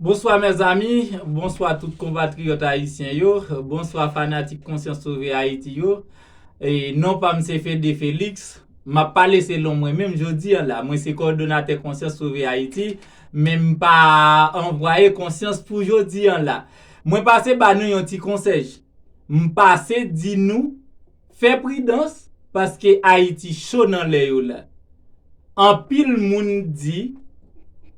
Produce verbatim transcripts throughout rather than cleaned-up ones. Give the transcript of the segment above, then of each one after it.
Bonswa mezanmi, bonswa tout konpatriyòt ayisyen yo, bonswa fanatik Konsyans Sove Ayiti yo. E non pa m se Fede Felix, m ap pale selon mwen menm jodi an la. Mwen se kowòdonatè Konsyans Sove Ayiti, men m pa anvwaye konsyans pou jodi an la. Mwen pase ba nou yon ti konsèy. M pase di nou fè pridans paske Ayiti cho nan lè yo la. Anpil moun di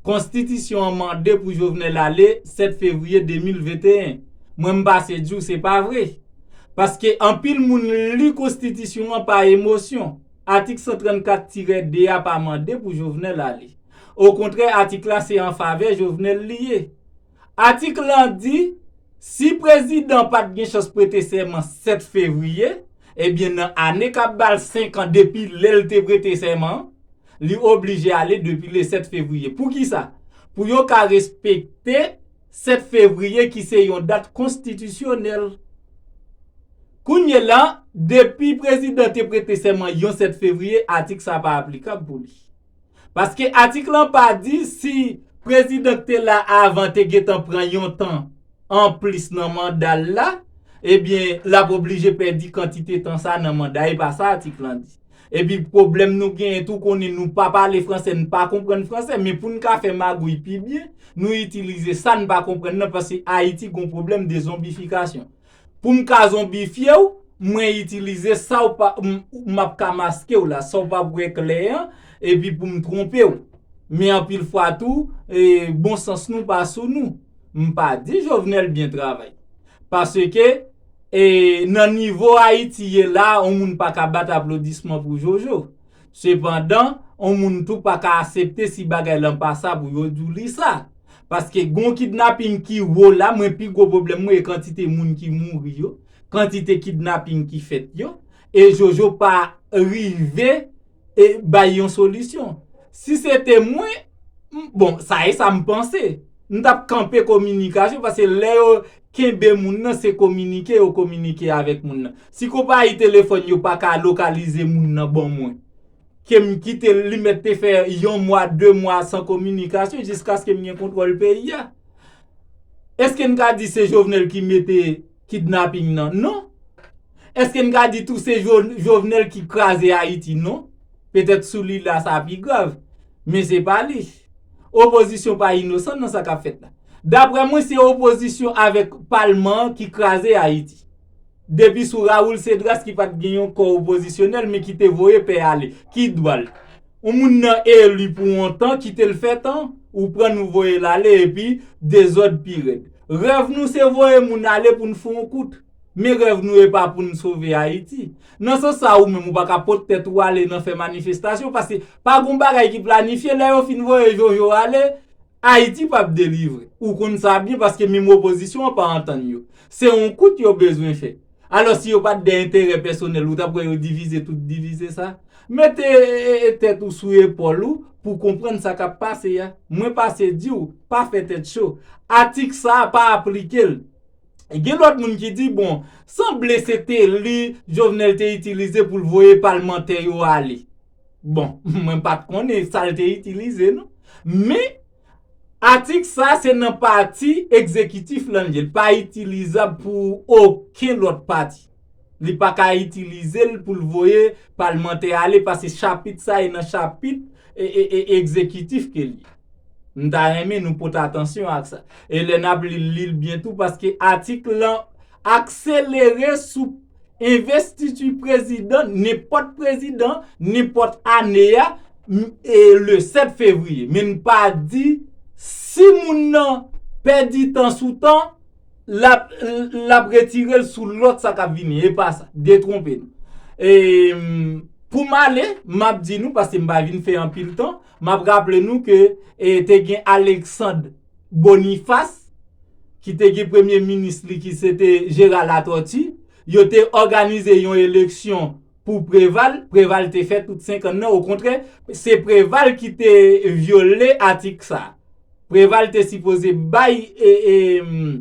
konstitisyon an mande pou Jovenel ale sèt fevriye de mil venteyen. Mwen m pase di w se pa vre. Paske anpil moun li konstitisyon an pa emosyon. Atik san trannkat tirè de a pa mande pou Jovenel ale. Okontrè, atik la se an favè Jovenel li ye. Atik lan di, si prezidan pa t gen chans prete sèman sèt fevriye, ebyen nan ane k ap ba l senk an depi lè l te prete sèman an, li oblije ale depi le sèt fevriye. Poukisa? Pou yo ka respekte sèt fevriye ki se yon dat konstitisyonèl. Kounye la, depi prezidan te prete sèman yon sèt fevriye, atik sa pa aplikab pou li. Paske atik lan pa di si prezidan k te la avan te gentan pran yon tan anplis nan manda l la, ebyen l ap oblije pèdi kantite tan sa nan manda. E pa sa atik lan di. Epi pwoblèm nou genyen tou konnen nou pa pale fransè, n pa konprann fransè, men pou n ka fè magouy pi byen, nou itilize sa n pa konprann nan paske Ayiti gon pwoblèm de zonbifikasyon. Pou m ka zonbifye w, mwen itilize sa w pa m, m ap ka maske w la, sa w p ap wè klè an, epi pou m twonpe w. Men anpil fwa tou, e, bon sans nou pa sou nou. M pa di Jovenel byen travay. Paske, e, nan nivo Ayiti ye la, yon moun pa ka bat aplodisman pou Jojo. Sepandan, yon moun tou pa ka aksepte si bagay lan pa sa pou yo di w li sa. Paske gon kidnaping ki wo la, mwen pi gwo pwoblèm mwen e kantite moun ki mouri yo, kantite kidnaping ki fèt yo, e Jojo pa rive e bay yon solisyon. Si se te mwen, m- bon, sa e sa m panse. M t ap kanpe kominikasyon paske lè yo kenbe moun nan, se kominike yo kominike avèk moun nan. Si konpayi telefòn yo pa ka lokalize moun nan ban mwen, ke m kite l, li mèt te fè yon mwa, de mwa san kominikasyon jiskaske m gen kontwòl peyi a. Èske n ka di se Jovenel ki mete kidnaping nan? Non. Èske n ka di tou se Jo- Jovenel ki kraze Ayiti? Non. Petèt sou li la sa pi grav. Men se pa li. Opozisyon pa inosan nan sa k ap fèt la. Daprè mwen, se opozisyon avèk palman an ki kraze Ayiti. Depi sou Raoul Cédras ki pa t gen yon kò opozisyonèl, men ki te voye pè ale. Ki dwa l? Yon moun nan eli pou yon tan, kite l fè tan, ou pran nou voye l ale, epi dezòd pi rèd. Rèv nou se voye moun ale pou n fè yon kout. Men rèv nou e pa pou n sove Ayiti. Nan sans sa, ou menm, ou pa ka pot tèt ou ale nan fè manifestasyon, paske pa gon bagay ki planifye, lè yo fin voye Jojo ale, Ayiti p ap delivre. Ou konn sa byen paske menm opozisyon an pa antann yo. Se yon kout yo bezwen fè. Alò si yo pa t de enterè pèsonèl, ou t ap wè yo divize tout divize sa? Mete e, e, e, tèt ou sou epòl ou pou konprann sa k ap pase a. Mwen pase di w, pa fè tèt cho. Atik sa a pa aplike l. Gen lòt moun ki di, bon, sanble se te li Jovenel te itilize pou l voye palmantè yo ale. Bon, mwen pa t konnen sa l te itilize, non. Men, atik sa se nan pati egzekitif lan l ye. L pa itilizab pou okenn lòt pati. Li pa ka itilize l pou l voye palmantè ale, paske chapit sa e nan chapit e, e, e, egzekitif ke l ye. M ta renmen nou pote atansyon ak sa. E lè n ap li l, li l byen tou, paske atik lan akselere sou envestiti prezidan, nenpòt prezidan, nenpòt ane a, m- e le sèt fevriye. Men n pa di si moun nan pèdi tan sou tan, l ap, l ap retire l sou lòt sa k ap vini. E pa sa. Detwonpe nou. E, m, pou m ale, m ap di nou, paske m pa vin fè anpil tan, m ap raple nou ke e, te gen Alexandre Boniface, ki te gen premye minis li, ki se te Gérard Latortue, yo te òganize yon eleksyon pou Preval. Preval te fè tout senk an nan. Okontrè, se Preval ki te vyole atik sa. Preval te sipoze bay e, e, m,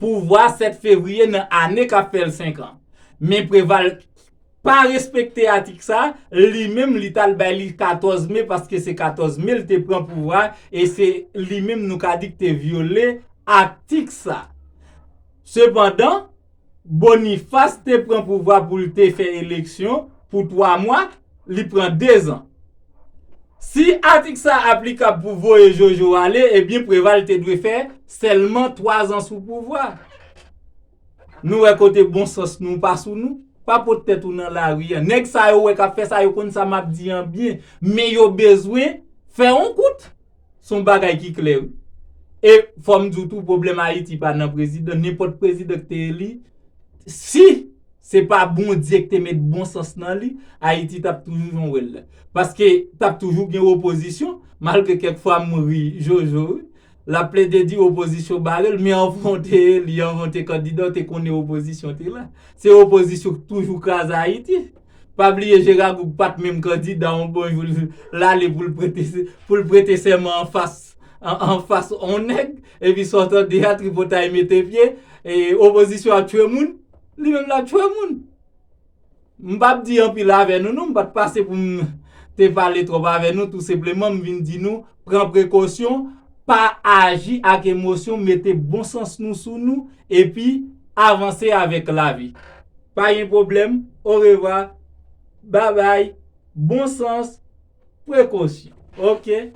pouvwa sèt fevriye nan ane k ap fè l senk an. Men Preval pa respekte atik sa, li menm li t al bay li katòz me, paske se katòz me l te pran pouvwa, e se li menm nou ka di k te vyole atik sa. Sepandan, Boniface te pran pouvwa pou l te fè eleksyon pou twa mwa, li pran dezan. Si atik sa aplikab pou voye Jojo ale, ebyen Preval te dwe fè sèlman twa zan sou pouvwa. Nou wè kote bon sans nou pa sou nou. Pa pot tèt ou nan lari a. Nèg sa yo wè k ap fè sa, yo konn sa m ap di an byen. Men yo bezwen fè yon kout. Se yon bagay ki klè, wi. E fò m di w tou, pwoblèm Ayiti pa nan prezidan. Nenpòt prezidan ki te eli, si se pa Bondye ki te met bon sans nan li, Ayiti t ap toujou jan w wè l la. Paske t ap toujou gen opozisyon, malgre kèk fwa m ri Jojo, wi. L ap plede di opozisyon bare l, men anvan w te eli, anvan w te kandida, w te konnen opozisyon te la. Se opozisyon ki toujou kraze Ayiti. Pa bliye Jera Goug pa t menm kandida, yon bon jou l ale pou l prete, pou l prete sèman anfas, an, anfas yon nèg, epi sa w tande a tripotay mete pye, e opozisyon ap tchwe moun, li menm l ap tchwe moun. M p ap di anpil avè nou, non, m pa t pase pou m te pale twòp avè nou, tou senpleman, m vin di nou, pran prekosyon, pa aji ak emosyon, mete bon sans nou sou nou, epi avanse avèk lavi. Pa gen pwoblèm, orevwa, babay, bon sans, prekosyon. Oke?